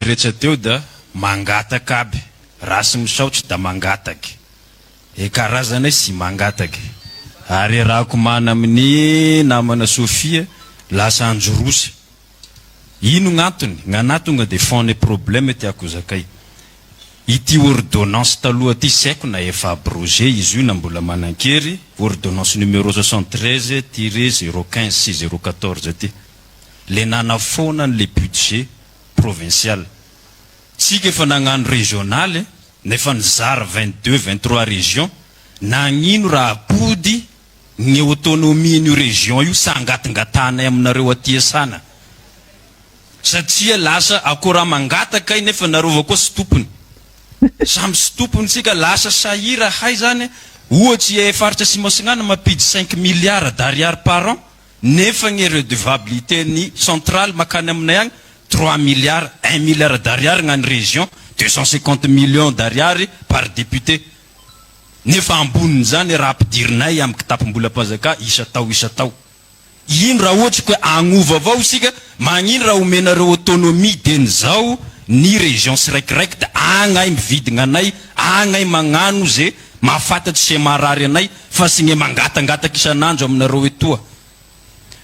Retsa teo da mangataka aby, raha sy misaotra da mangataky. E karazanay sy mangataky. Ary iarahako mana amin'ny namana Sophia lasa anjorosy. Ino gn'antony? Gn'anah tonga de fond ny problème tiako hozakay. Ity ordonnance taloha ty tsy haiko na efa abrogé izy io na mbola manankery, ordonnance numéro 73 tiret 015 sy 014 ty. Le nanafoana an'le budget provincial. Tsika efa nagnano régional e, nefa nizara 22, 23 régions, nagnino raha apody ny autonomie n'io région io sa angatingatahanay aminareo aty asana? Satria lasa akoa raha mangataka ay nefa nareo avao koa sy tompony. Samy sy tompony tsika, lasa sahira hay zany, ohatsy i faritra Atsimo Atsinanana mampidy cinq milliards d'ariary par an, Nefa ny redevabilité ny centrale makany aminay agny trois milliards, un milliard d'ariary gnany région, 250 millions d'ariary par député. Nefa ambonin'izany raha ampidirinay amin'ny kitapom-bolam-panjakà isa-tao isa-tao. Ino raha ohatry ka agnova avao isika, magnino raha omenareo autonomie dieny zao ny région siraikiraiky da agny ay mividy gnanay, agny ay magnano ze mahafantatry sy maharary anay fa sy gne mangatangataky isan'andro aminareo etoa.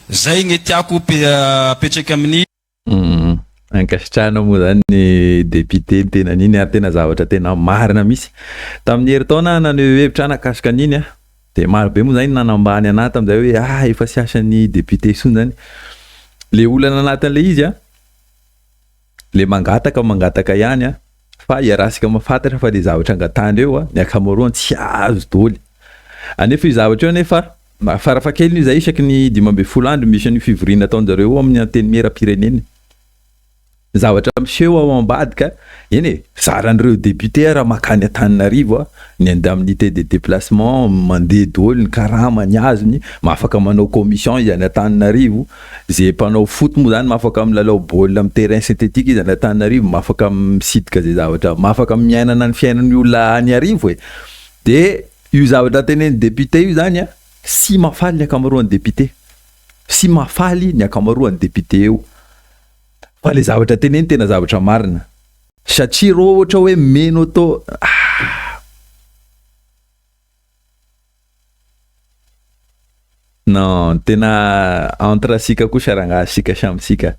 Zay gne tiako apetraky amin'ny. Humm ankasitrahana moa zany ny député ny tena an'iny ary tena zavatra tena marina mihitsy. Tamin'ny herintaona aho naneho hevitra nakasika an'iny an, de maro be moa zany nanambany anah tamin'izay hoe ah efa tsy asan'ny député intsony zany. Le olana anatin'le izy an, le mangataka mangataka ihany an, fa iarahasika mahafantatra fa le zavatra angatahandreo an, ny ankamaroany tsy azo daholo. Anefa io zavatra io anefa farafahakeliny io zay isaky ny 15 andro misy an'io fivoriana ataonjareo io amin'ny antenimieram-pirenena. Ny zavatra miseho ao ambadika, eny e, zaran'ireo député ara makany Antananarivo a, ny indemnité de déplacement mandeha daholo, ny karama ny azony, afaka manao commission izy any Antananarivo, ze mpanao foot moa zany afaka milalao baolina amin'ny terrain synthétique izy any Antananarivo, afaka misidika ze zavatra, afaka miainana ny fiainan'ny olona any Iarivo e, de io zavatra tenenin'ny député io zany a, sy mahafaly ny ankamaroan'ny député, sy mahafaly ny ankamaroan'ny député eo. Fa le zavatra teneny tena zavatra marina. Satria rô ohatra hoe meno tô ah. Non, tena entre sika kosa rangaha sika samy sika.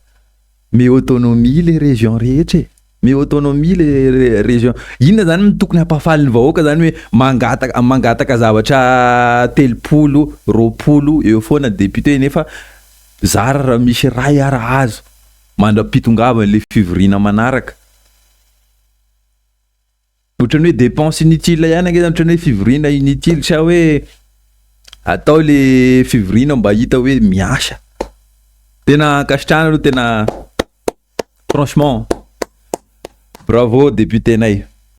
Mais autonomie le région rehetra e. Mais autonomie le région. Inona zany no tokony hampafaly ny vahoaka zany hoe mangataka mangataka zavatra 30, 20 eo foana député nefa Zara raha misy iray ara azo mandra-pitongavan'ilay fivoriana manaraka. Ohatran'ny hoe dépense inutile ihany ange zany, ohatran'ny hoe fivoriana inutile sa hoe atao le fivoriana mba hita hoe miasa. Tena ankasitrahana aloha tena franchement bravo député-nay.